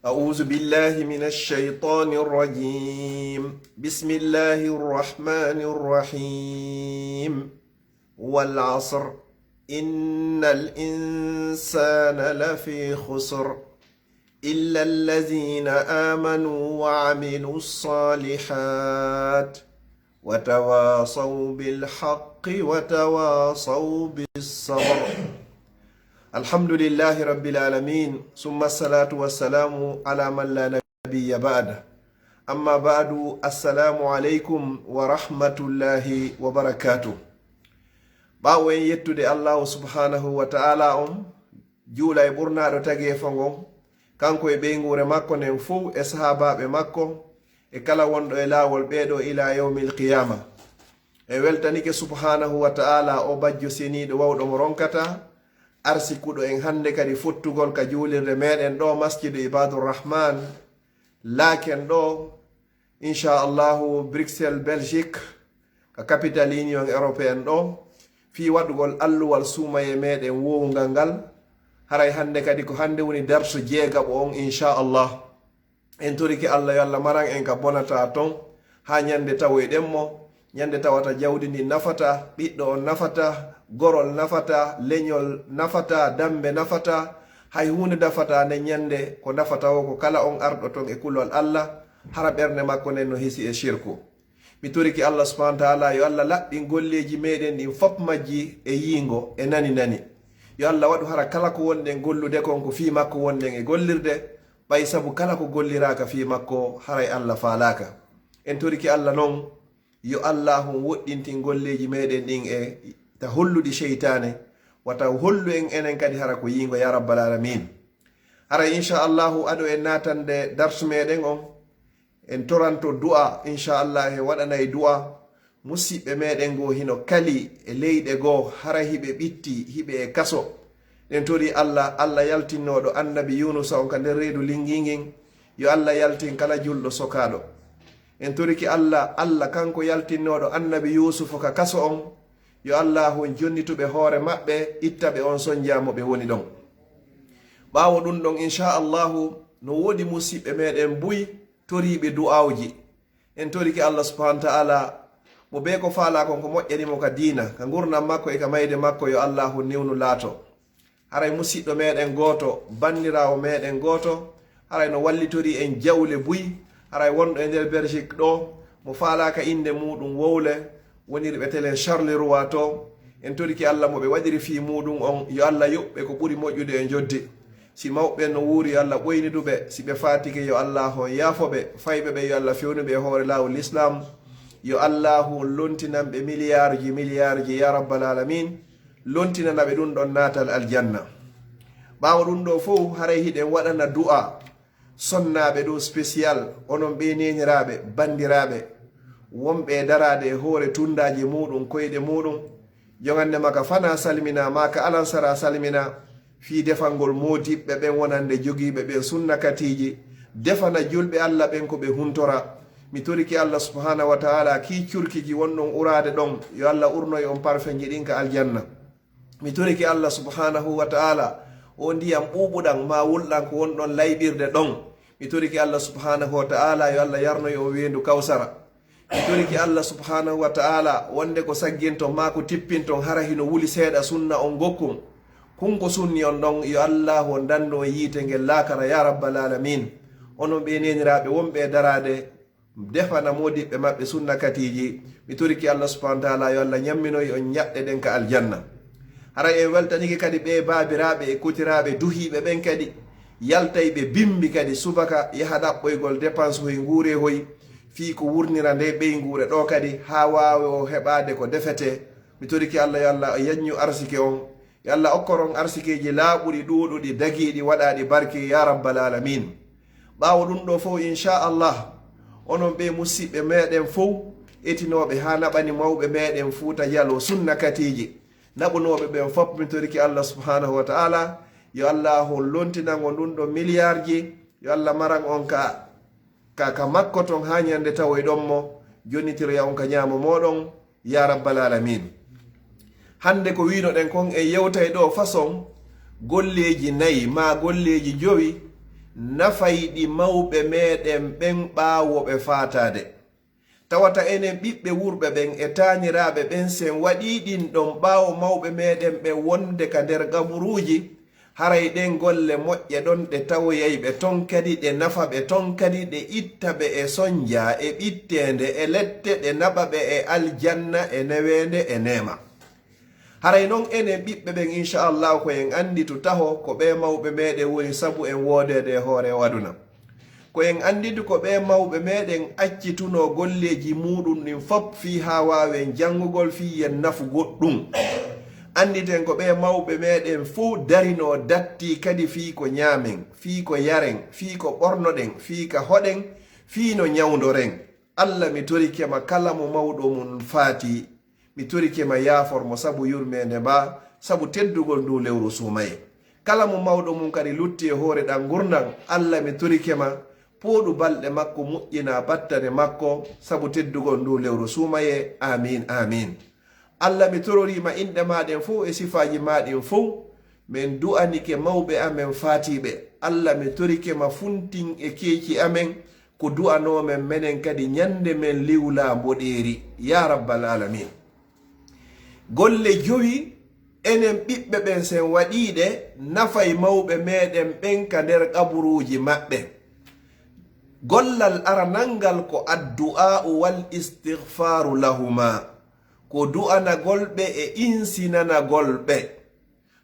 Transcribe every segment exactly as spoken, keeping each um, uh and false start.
أعوذ بالله من الشيطان الرجيم. بسم الله الرحمن الرحيم. والعصر. إن الإنسان لفي خسر. إلا الذين آمنوا وعملوا الصالحات وتواصوا بالحق وتواصوا بالصبر. الحمد لله رب العالمين، ثم الصلاة والسلام على من لا نبي بعده. أما بعد، السلام عليكم ورحمة الله وبركاته. Ɓaawo en yettude Allahu subhanahu wa ta'ala on, juula e ɓurnaaɗo tageefo ngon, kanko e ɓeynguure makko nden fow, e sahaabaaɓe makko, e kala wonɗo e laawol ɓeeɗo ilaa yawmil qiyaama. En weltanike subhanahu wa ta'ala, o bajjo seniiɗo wawɗo mo ronkata, arsikuɗo en hannde kadi fottugol ka juulirde meɗen ɗo, Masjidu Ibadur Rahman, Laken ɗo, inchallahu, Bruxelles, Belgique, ka Capital Union Européenne ɗo, fii waɗugol alluwal suumaye meɗen woowungal ngal. Haray hannde kadi ko hannde woni darsu jeegaɓo on, inchallah. En torike Allah yo Allah maran en ka bonata ton, haa ñande tawoyɗen mo, ñande tawata jawdi ndin nafata, ɓiɗɗo on nafata, gorol nafata, leñol nafata, dambe nafata, hay huunde nafata nden ñande. Ko nafata wo ko kala on arɗo ton e kulol Allah, hara ɓernde makko nden no hisi e shirku. Mi torike Allah subhanahu wa ta'ala yo Allah laɓɓin golleeji meɗen ɗin fop majji e yiingo e nani nani. Yo Allah waɗu hara kala ko wonɗen gollude kon ko fii makko wonɗen e gollirde, ɓay sabu kala ko golliraaka fii makko haray Allah faalaaka. En torike Allah non yo Allahu woɗɗintin golleeji meɗen ɗin e ta holluɗi seytaane, wata hollu en enen kadi hara ko yiingo ya rabbal alamin. Haray inchallahu ado en naatande darsu meɗen on, en toranto du'a, inchallah en waɗanay du'a. Musiɓɓe meɗen goo hino kali e leyɗe goo, hara hiɓe ɓitti, hiɓe e kaso. Ɗen tori Allah, Allah yaltinnooɗo annabi Yunusa on ka nder reedu lingi ngin, yo Allah yaltin kala julɗo sokaaɗo. En toriki Allah, Allah kanko yaltinnooɗo annabi Yuusufu ka kaso on, yo Allahu jonnituɓe hoore maɓɓe, ittaɓe on sonjaa mo ɓe woni ɗon. Ɓaawo ɗun ɗon, inchallahu, no woodi musiɓɓe meɗen buy toriiɓe du'aawji. En torike Allah subhanahu wa ta'ala, mo bee ko faalaa kon ko moƴƴani mo ka diina, ka ngurndan makko e ka mayde makko, yo Allahu newnu laato. Haray musiɗɗo meɗen gooto, banndiraawo meɗen gooto, haray no wallitori en jawle buy, haray wonɗo e nder Belgique ɗo, mo faalaaka innde muuɗum wowle, wonirɓe telen Charleroi to. En torike Allah mo ɓe waɗiri fii muuɗum on, yo Allah yoɓɓe ko ɓuri moƴƴude e njoddi. Si mawɓe no wuuri, yo Allah ɓoyniduɓe. Si ɓe faatike, yo Allahu on yaafo ɓe. Fayɓe ɓe, yo Allah fewnu ɓe e hoore laawol Lislaam. Yo Allahu on lontinan ɓe miliyaarji, miliyaarji, ya rabbal alamin. Lontinana ɓe ɗun ɗon naatal aljanna. Ɓaawo ɗun ɗo fow, haray hiɗen waɗana du'a sonnaaɓe ɗo spécial, onon ɓee neeniraaɓe, banndiraaɓe, wonɓe e daraade e hoore tunndaaje muuɗum, koyɗe muuɗum. Jongannde ma ka fanaa salminaa, ma ka alansara salminaa, fii defangol moodiɓɓe ɓen wonande jogiiɓe ɓen sunna katiiji, defana julɓe Allah ɓen ko ɓe huntora. Mi torike Allah subhanahu wa ta'ala kii curkiji wonɗon uraade ɗon, yo Allah urnoy on parfenji ɗin ka aljanna. Mi torike Allah subhanahu wa ta'ala, o ndiyam ɓuuɓuɗam maa wulɗam ko wonɗon layɓirde ɗon. Mi torike Allah subhanahu wa ta'ala, yo Allah yarnoy on weendu Kawsara. Mi torike Allah subhanahu wa ta'ala, wonde ko sagginton maa ko tippinton hara hino wuli seeɗa sunna on gokkun. Kun ko sunni on ɗon, yo Allahu on dandu on yiite ngel laakara, ya rabbal alamin. Onon ɓee neeniraaɓe wonɓe e daraade, defana moodiɓɓe maɓɓe sunna katiiji. Mi toriki Allah subhanahu wa ta'ala yo Allah ñamminoy on ñaɗɗe ɗen ka aljanna. Haray en weltanike kadi ɓee baabiraaɓe e kotiraaɓe duhiiɓe ɓen kadi, yaltayɓe bimbi kadi subaka yaha ɗaɓɓoygol dépense hoy nguure hoy, fii ko wurnira nde ɓeynguure ɗo kadi, haa waawo heɓaade ko defete. Mi toriki Allah yo Allah yaññu arsike on, yo Allah okkor on arsikeeji laaɓuɗi, ɗuuɗuɗi, dagiiɗi, waɗaaɗi barke, ya rabbal alamin. Ɓaawo ɗun ɗo fow, inchallah, onon ɓee musiɓɓe meɗen fow, etinooɓe haa naɓani mawɓe meɗen Fuuta Jaloo sunna katiiji, naɓunooɓe ɓen fop, mi toriki Allah subhanahu wa ta'ala, yo Allah on lontinan on ɗun ɗon miliyaarji, yo Allah maran on ka, ka, ka makko ton haa ñande tawoyɗon mo, jonnitiroya on ka ñaamo mooɗon, ya rabbal alamin. Hande ko wiinoɗen kon, en yewtay ɗo façon golleeji nayi maa golleeji jowi nafayɗi mawɓe meeɗen ɓen ɓaawo ɓe faataade. Tawata enen ɓiɓɓe wurɓe ɓen e taaniraaɓe ɓen, sen waɗii ɗin ɗon ɓaawo mawɓe meeɗen ɓen wonde ka nder qaburuuji, haray ɗen golle moƴƴe ɗon ɗe tawoyay ɓe ton kadi, ɗe nafa ɓe ton kadi, ɗe itta ɓe e sonja, e ɓitteende, e lette, ɗe naɓa ɓe e aljanna, e neweende, e neema. Haray non enen ɓiɓɓe ɓen, inchallahu, ko en annditu taho ko ɓee mawɓe meeɗen woni sabu en woodeede e hoore o aduna. Ko en annditu ko ɓee mawɓe meeɗen accitunoo golleeji muuɗum ɗin fop fii haa waawen janngugol, fii yen nafu goɗɗum. Annditen ko ɓee mawɓe meeɗen fow darinoo dattii kadi fii ko ñaamen, fii ko yaren, fii ko ɓornoɗen, fii ka hoɗen, fii no ñawndoren. Alla, mi torike ma, kala mo mawɗo mum faati, mi torike ma, yaafor mo sabu yurmeende maa, sabu teddugol nduu lewru suumayee. Kala mo mawɗo mum kadi lutti e hoore ɗan ngurndan, Alla, mi torike ma, pooɗu balɗe makko, moƴƴinaa battane makko, sabu teddugol nduu lewru suumayee. Aamiin, aamiin. Alla, mi tororii ma inɗe maa ɗen fow e sifaaji maa ɗin fow, men du'anike mawɓe amen faatiiɓe. Alla, mi torike ma funtin e keeci amen, ko du'anoo men menen kadi ñande men liwlaa mboɗeeri, yaa rabbal aalamiin. Golle jowi enen ɓiɓɓe ɓen, sen waɗii ɗe, nafay mawɓe meeɗen ɓen ka nder qaburuuji maɓɓe. Gollal aranal ngal ko addu'aa'u wal istigfaaru lahumaa, ko du'anagol ɓe e insinanagol ɓe.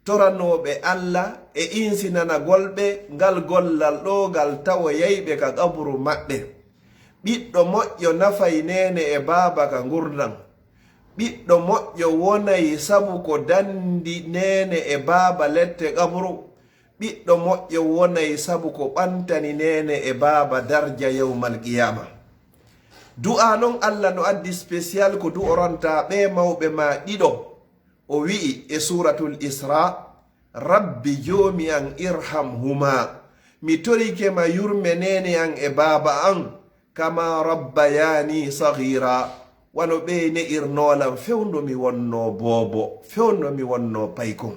Toranooɓe Alla e insinanagol ɓe ngal gollal ɗoo ngal tawoyay ɓe ka qaburu maɓɓe. Ɓiɗɗo moƴƴo nafay neene e baaba ka ngurndan. Ɓiɗɗo moƴƴo wonay sabu ko danndi neene e baaba lette qaburu. Ɓiɗɗo moƴƴo wonay sabu ko ɓantani neene e baaba darja yawmal qiyaama. Du'aa non, Alla no addi spécial ko du'orantaa ɓee mawɓe maa ɗiɗo. O wi'i e Suuratul Israa, "Rabbi Joomi an, irhamhumaa, mi torike ma yurme neene an e baaba an, kamaa rabbayaanii saghiiraa, wano ɓee ne'irnoo lan fewndo mi wonnoo boobo, fewndo mi wonnoo paykun."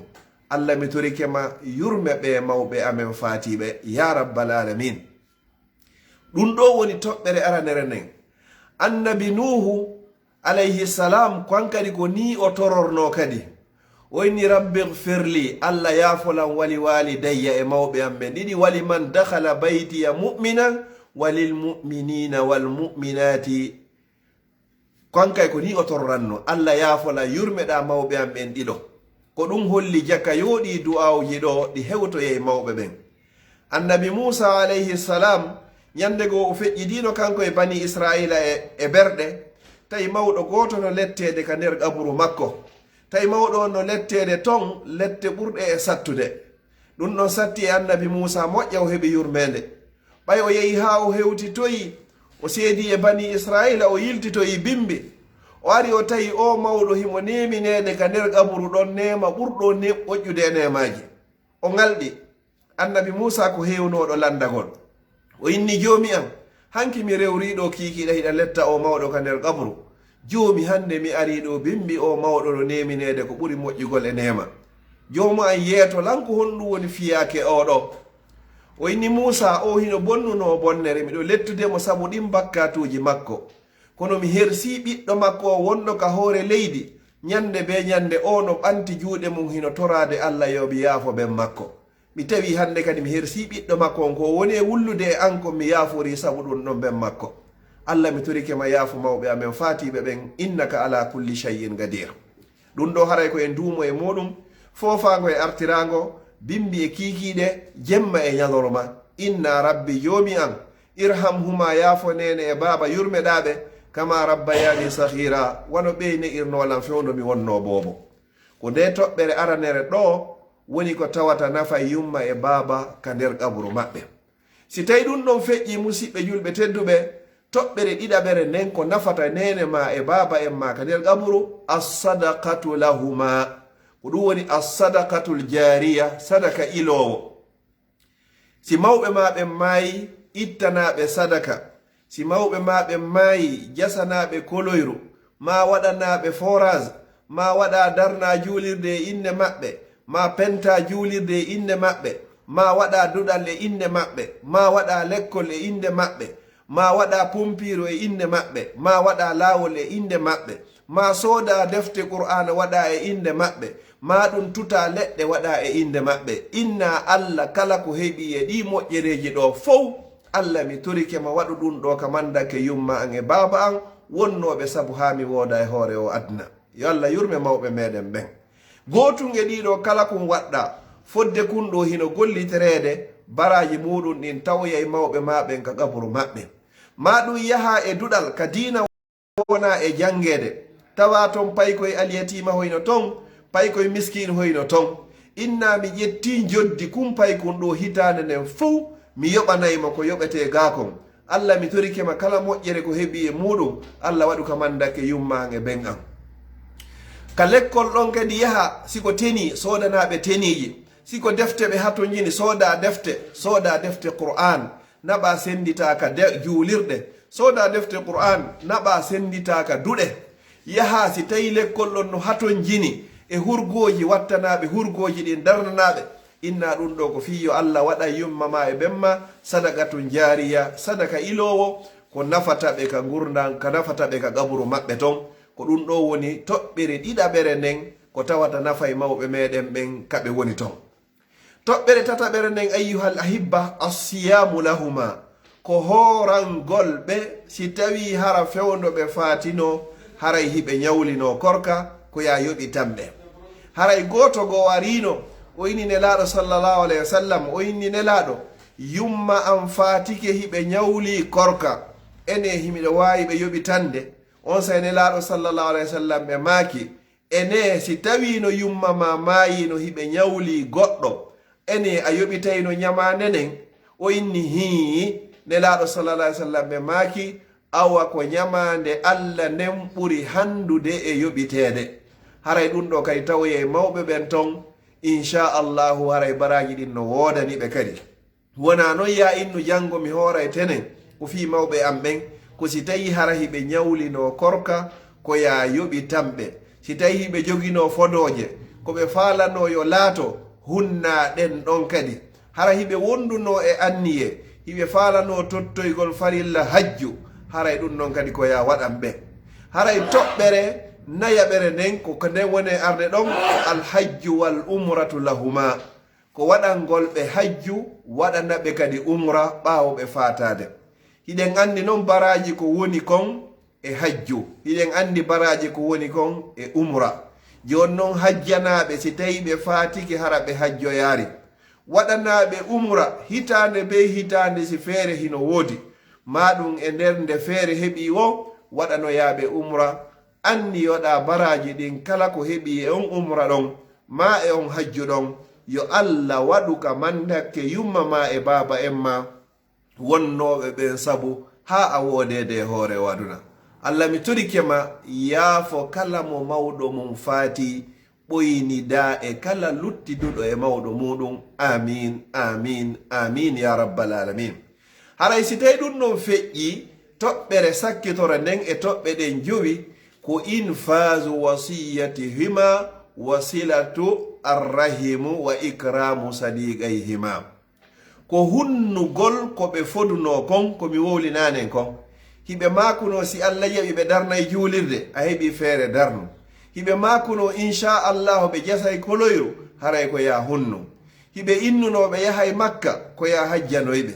Alla, mi torike ma yurme ɓee mawɓe amen faatiiɓe, yaa rabbal aalamiin. Ɗun ɗoo woni toɓɓere aranere nden. Annabi Nuuhu, alayhi salam, ko han kadi ko nii o torornoo kadi. O inni, "Rabbi gfirli, Alla yaafo lan, wali waalidayya, e mawɓe an ɓen ɗiɗi, wali man dakhala baytiya mu'minan, walil mu'minina wal mu'minati." Ko han kay ko nii o tororannoo, "Alla yaafo lan, yurmeɗaa mawɓe an ɓen ɗiɗo." Ko ɗun holli jaka yooɗii du'aawuji ɗoo ɗi hewtoyay mawɓe ɓen. Annabi Muusaa, alayhi salam, ñande goo o feƴƴidiino kanko e Banii Israa'iila e, e berɗe, tawi mawɗo gooto no letteede ka nder qaburu makko. Tawi mawɗo on no letteede ton lette ɓurɗe e sattude. Ɗun ɗon satti e Annabi Muusaa, moƴƴa o heɓi yurmeende. Ɓay o yehi haa o hewtitoyi, o seedii e Banii Israa'iila, o yiltitoyi bimbi. O ari o tawi oo mawɗo himo neemineede ka nder qaburu ɗon neema ɓurɗo ne-, moƴƴude e neemaaji. O ŋalɗi. Annabi Muusaa ko heewnooɗo lanndagol. O inni, "Joomi an, hanki mi rewrii ɗoo kiikiiɗe hiɗa letta oo mawɗo ka nder qabru. Joomi, hannde mi arii ɗoo bimbi oo mawɗo no neemineede ko ɓuri moƴƴugol e neema. Joomi an, yeeto lan ko honɗun woni fiyaake oo ɗoo?" O inni, "Muusaa, oo hino bonnunoo bonnere, miɗo lettude mo sabu ɗin bakkaatuuji makko. Kono mi hersii ɓiɗɗo makko oo wonɗo ka hoore leydi. Ñande bee ñande oo no ɓanti juuɗe mun hino toraade Alla yo mi yaafo ɓen makko. Mi tawi hannde kadi mi hersii ɓiɗɗo makko on, ko o woni e wullude e an kon mi yaaforii sabu ɗun ɗon ɓen makko. Alla, mi torike ma yaafo mawɓe amen faatiiɓe ɓen, innaka alaa kulli shay'in qadiir." Ɗun ɗoo haray ko en duumo e muuɗum, foofaango e artiraango, bimbi e kiikiiɗe, jemma e ñalorma. Inna rabbi, Joomi an, irhamhumaa, yaafo neene e baaba, yurmeɗaa ɓe, kamaa rabbayaanii saghiiraa, wano ɓee ne'irnoo lan fewndo mi wonnoo boobo. Ko ndee toɓɓere aranere ɗoo woni ko tawata nafay yumma e baaba ka nder qaburu maɓɓe. Si tawii ɗun ɗon feƴƴii, musiɓɓe julɓe tedduɓe, toɓɓere ɗiɗaɓere nden ko nafata neene maa e baaba en maa ka nder qaburu, as-sadaqatu lahumaa. Ko ɗun woni as-sadaqatul jaariya, sadaka iloowo. Si mawɓe maa ɓen maayii, ittanaa ɓe sadaka. Si mawɓe maa ɓen maayii, jasanaa ɓe koloyru, maa waɗanaa ɓe forage, maa waɗaa darnaa juulirde e innde maɓɓe, maa pentaa juulirde e innde maɓɓe, maa waɗa duɗal e innde maɓɓe, maa waɗa lekkol e innde maɓɓe, maa waɗa pompiiru e innde maɓɓe, maa waɗa laawol e innde maɓɓe, maa sooda defte Qur'aana waɗa e innde maɓɓe, maa ɗum tuta leɗɗe waɗa e innde maɓɓe. Inna Alla kala ko heɓi e ɗii moƴƴereeji ɗoo fow, Alla mi torike ma waɗu ɗum ɗoo ka mandake yumma an e baaba an wonnooɓe sabu haa mi wooda e hoore oo aduna. Yo Alla yurme mawɓe meɗen ɓen. Gootun e ɗii ɗoo kala kun waɗɗa, fodde kun ɗoo hino gollitereede, baraaji muuɗum ɗin tawoyay mawɓe maa ɓen ka qaburu maɓɓe. Maa ɗum yaha e duɗal ka diina wona e janngeede, tawa ton paykoy alyatiima hoyno ton, paykoy miskiin hoyno ton. Inna mi ƴettii njoddi kun paykun ɗoo hitaande nden fow, mi yoɓanay mo ko yoɓetee gaa kon. Alla mi torike ma kala moƴƴere ko heɓi e muuɗum, Alla waɗu ka mandake yumma an e ben an. Ka lekkol ɗon kadi yaha, si ko tenue, soodanaa ɓe teniiji. Si ko defte ɓe hatonjini, sooda defte, sooda defte Qur'aan, naɓa sendita ka de-, juulirɗe, sooda defte Qur'aan, naɓa sendita ka duɗe. Yaha si tawi lekkol ɗon no hatonjini e hurgooji, wattanaaɓe hurgooji ɗin darnanaaɓe. Inna ɗum ɗoo ko fii yo Alla waɗa yumma ma e ben ma sadaqatun jaariya, sadaka iloowo, ko nafata ɓe ka ngurndan, ka nafata ɓe ka qaburu maɓɓe ton. Ko ɗum ɗoo woni toɓɓere ɗiɗaɓere nden, ko tawata nafay mawɓe meɗen ɓen ka ɓe woni ton. Toɓɓere tataɓere nden, ayyuhal ahibba, assiyaamu lahuma, ko hoorangol ɓe, si tawii hara fewndo ɓe faatino, haray hiɓe ñawlino korka, ko ya yoɓitan ɓe. Haray gooto goo ariino, o inni Nelaaɗo sallallahu alayhi wa sallam, o inni Nelaaɗo, yumma an faatike hiɓe ñawli korka. Ene himiɗo waawi ɓe yoɓitande? Onsay Nelaaɗo sallallahu alayhi wa sallam ɓe maaki, ene, si tawiino yumma ma maayiino hiɓe ñawli goɗɗo, ene a yoɓitayno ñamaande nden? O inni, hii. Nelaaɗo sallallahu alayhi wa sallam ɓe maaki, awa ko ñamaande Alla nden ɓuri hanndude e yoɓiteede. Haray ɗum ɗoo kadi tawoyay mawɓe ɓen ton, insha Allahu, haray baraaji ɗin no woodani ɓe kadi. Wonaa non, yaa innu, janngo mi hooray tenen ko fii mawɓe am ɓen, ko si tawii hara hiɓe ñawlinoo korka, ko yaa yoɓitan ɓe. Si tawii hiɓe joginoo fodooje, ko ɓe faalanoo yo laato, hunnaa ɗen ɗon kadi. Hara hiɓe wondunoo e anniyee, hiɓe faalanoo tottoygol farilla hajju, haray ɗum ɗon kadi ko yaa waɗan ɓe. Haray toɓɓere nayaɓere nden, ko ko nden woni e arde ɗon, alhajju wal umratu lahuma. Ko waɗangol ɓe hajju, waɗana ɓe kadi umra ɓaawo ɓe faataade. Hiɗen anndi non baraaji ko woni kon e hajju. Hiɗen anndi baraaji ko woni kon e umra. Jooni non hajjanaaɓe, si tawii ɓe faatike, hara ɓe hajjoyaali. Waɗanaaɓe umra hitaande bee hitaande si feere hino woodi, maa ɗum e nder nde feere heɓi woo, waɗanoyaaɓe umra. Anniyoɗaa baraaji ɗin kala ko heɓi e on umra ɗon, maa e on hajju ɗon, yo Alla waɗu ka mandake yumma maa e baaba en maa wonnooɓe ɓen sabu haa a woodeede e hoore o aduna. Alla, mi torike ma, yaafo kala mo mawɗo mum faati, ɓoynidaa e kala luttiduɗo e mawɗo muuɗum. Aamiin, aamiin, aamiin, yaa rabbal aalamiin. Haray si tawii ɗum ɗon feƴƴii, toɓɓere sakkitore nden e toɓɓe ɗen jowi ko infaazu wasiyatihima wa silatu arrahimu wa ikramu sadiqayhima. Ko hunnugol ko ɓe fodunoo kon, ko mi wowlinaa nen kon. Hiɓe maakunoo si Alla jaɓi ɓe darnay juulirde, a heɓii feere darnu. Hiɓe maakunoo insha Allahu ɓe jasay koloyru, haray ko yaa hunnu. Hiɓe innunoo ɓe yahay Makka, ko yaa hajjanoy ɓe.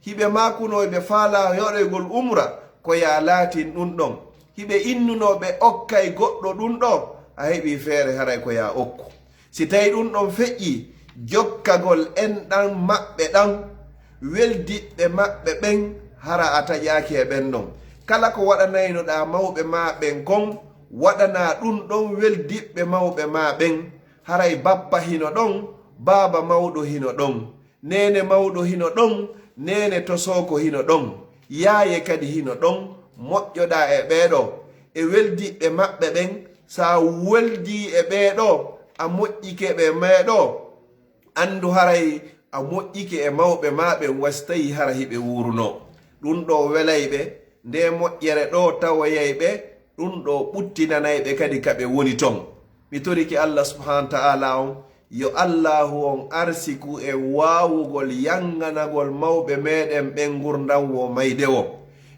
Hiɓe maakunoo ɓe faalaa yoɗoygol umra, ko yaa laatin ɗum ɗon. Hiɓe innunoo ɓe okkay goɗɗo ɗum ɗoo, a heɓii feere haray ko yaa okku. Si tawii ɗum ɗon feƴƴii, jokkagol enɗan maɓɓe ɗan, weldiɓɓe maɓɓe ɓen, hara a taƴaaki e ɓen ɗon. Kala ko waɗanaynoɗaa mawɓe maa ɓen kon, waɗanaa ɗum ɗon weldiɓɓe mawɓe maa ɓen. Haray bappa hino ɗon, baaba mawɗo hino ɗon. Neene mawɗo hino ɗon, neene tosooko hino ɗon, yaaye kadi hino ɗon. Moƴƴoɗaa e ɓee ɗoo, e weldiɓɓe maɓɓe ɓen. So a weldii e ɓee ɗoo, a moƴƴike ɓe ɓee ɗoo, anndu haray a moƴƴike e mawɓe maa ɓen, wa si tawii hara hiɓe wuurunoo. Ɗum ɗoo welay ɓe, ndee moƴƴere ɗoo tawoyay ɓe, ɗum ɗoo ɓuttinanay ɓe kadi ka ɓe woni ton. Mi torike Alla subhaanahu wa ta'aala on Yo Allaahu on arsiku en waawugol yanganagol mawɓe meɗen ɓen ngurndan wo mayde wo.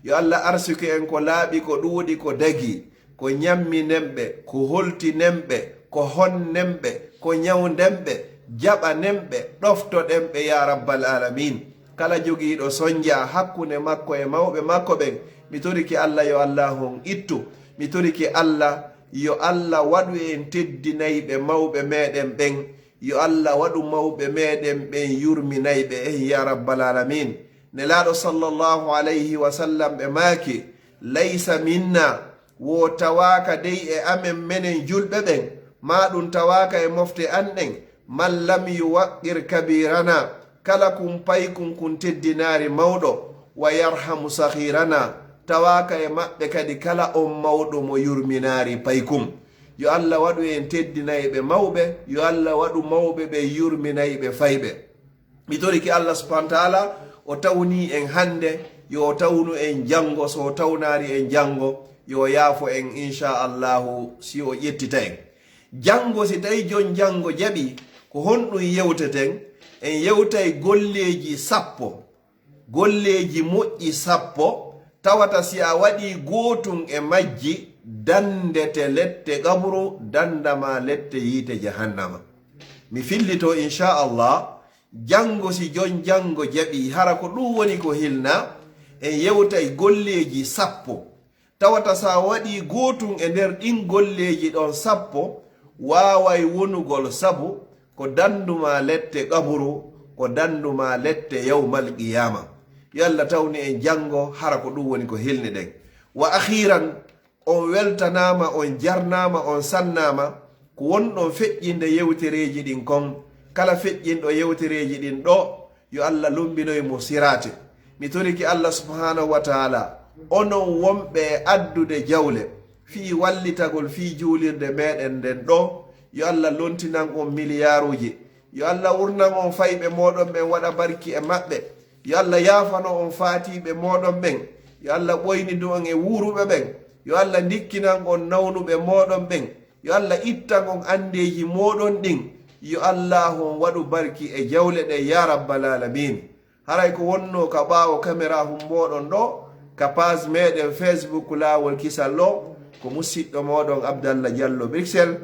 Yo Alla arsiku en ko laaɓi, ko ɗuuɗi, ko dagi, ko ñamminenɓe, ko holtinenɓe, ko honnenɓe, ko ñawndenɓe, jaɓanenɓe, ɗoftoɗenɓe, ya rabbal alamin. Kala jogiiɗo sonja hakkunde makko e mawɓe makko ɓen, mi torike Alla yo Allaahu on ittu. Mi torike Alla yo Alla waɗu en teddinayɓe mawɓe meɗen ɓen. Yo Alla waɗu mawɓe meɗen ɓen yurminayɓe en, ya rabbal alamin. Nelaaɗo sallallahu alayhi wa sallam ɓe maaki, "Laysa minna," wo tawaaka dey e amen menen julɓe ɓen, maa ɗum tawaaka e mofte an ɗen, "man lam yuwaqqir kabirana," kala kun paykun kun teddinaari mawɗo, "wa yarhamu saghirana," tawaaka e maɓɓe kadi kala on mawɗo mo yurminaari paykun. Yo Alla waɗu en teddinayɓe mawɓe, yo Alla waɗu mawɓe ɓe yurminayɓe fayɓe. Mi torike Alla subhanahu wa taala, o tawni en hannde, yo o tawnu en janngo, so o tawnaari en janngo, yo o yaafo en, inchallahu, si o ƴettita en. Janngo, si tawi jon janngo jaɓi, ko honɗum yewteten? En yewtay golleeji sappo, golleeji moƴƴi sappo, tawata si a waɗi gootun e majji, dandete lette qabru, dandama lette yiite jahannama. Mi fillito, inchallah, janngo, si jon janngo jaɓi, hara ko ɗum woni ko hilna, en yewtay golleeji sappo. Tawata sa waɗi gootun e nder ɗin golleeji ɗon sappo, waaway wonugol sabu ko danduma lette qaburu, ko danduma lette yawmal qiyama. Yo Alla tawni en janngo, hara ko ɗum woni ko hilni ɗen. Wa akhiran, on weltanaama, on jarnaama, on sannaama, ko wonɗon feƴƴinde yewtereeji ɗin kon. Kala feƴƴinɗo yewtereeji ɗin ɗo, yo Alla lumbinoy mo siraate. Mi torike Alla subhanahu wa taala, onon wonɓe e addude jawle fii wallitagol fii juulirde meɗen nden ɗo, yo Alla lontinan on miliyaaruuji. Yo Alla wurnan on fayɓe mooɗon ɓen, waɗa barki e maɓɓe. Yo Alla yaafano on faatiiɓe mooɗon ɓen. Yo Alla ɓoynidu on e wuuruɓe ɓen. Yo Alla ndikkinan on nawnuɓe mooɗon ɓen. Yo Alla ittan on anndeeji mooɗon ɗin. Yo Allaahu on waɗu barki e jawle ɗen, ya rabbal alamin. Haray ko wonno ka ɓaawo kamera humboɗon ɗo, ka page meɗen Facebook Laawol Kisal ɗo, ko musiɗɗo moɗon Abdallah Diallo Bruxelles.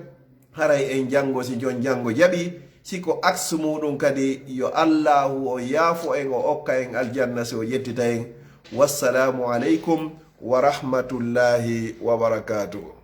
Haray en janngo, si jon janngo jaɓi, si ko aks muɗum kadi, yo Allaahu o yaafo en, o okka en aljanna si o ƴettita en. Wassalaamu aleykum wa rahmatullahi wa barakatuhu.